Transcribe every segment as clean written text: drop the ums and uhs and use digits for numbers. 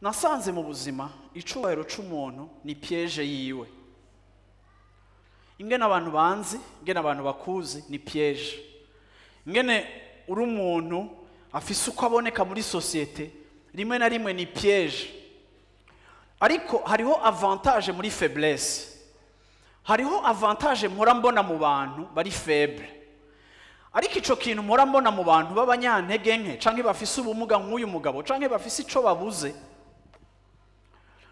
Nasanze mu buzima icubahiro c'umuntu ni piège yiwe. Ingene abantu banzi, ingene abantu bakuzi ni piège. Ingene uri umuntu afise uko aboneka muri société rimwe na rimwe ni piège. Ariko hariho avantage muri faiblesse. Hariho avantage mpora mbona mu bantu bari faible. Ariko ico kintu mpora mbona mu bantu b'abanyantege nke canke bafise ubumuga nk'uyu mugabo canke bafise ico babuze,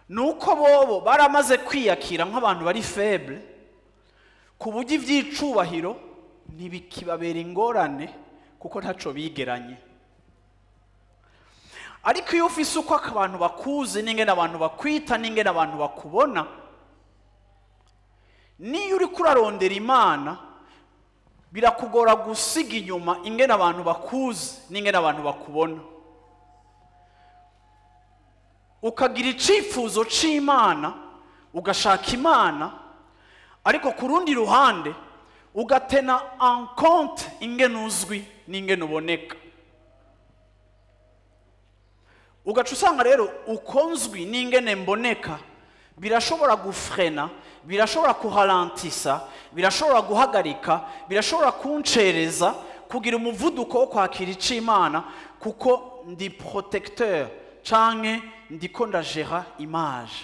nuko bobo baramaze kwiyakira nk'abantu bari faible, ku buryo ivy'icubahiro ntibikibabera ingorane kuko ntaco bigeranye. Ariko iyo ufise uko abantu bakuzi n'ingene abantu bakwita n'ingene abantu bakubona, niyo uriko urarondera Imana birakugora gusiga inyuma ingene abantu bakuzi n'ingene abantu bakubona. Ukagira icifuzo c'Imana, ugashaka Imana, ariko ku rundi ruhande ugatena en compte ingene uzwi n'ingene uboneka. Ugaca usanga rero uko nzwi n'ingene mboneka birashobora gufrena, birashobora kuharantisa, birashobora guhagarika, birashobora kuncereza kugira umuvuduko wo kwakira ic'Imana, kuko ndi protecteur canke ndiko ndagera image.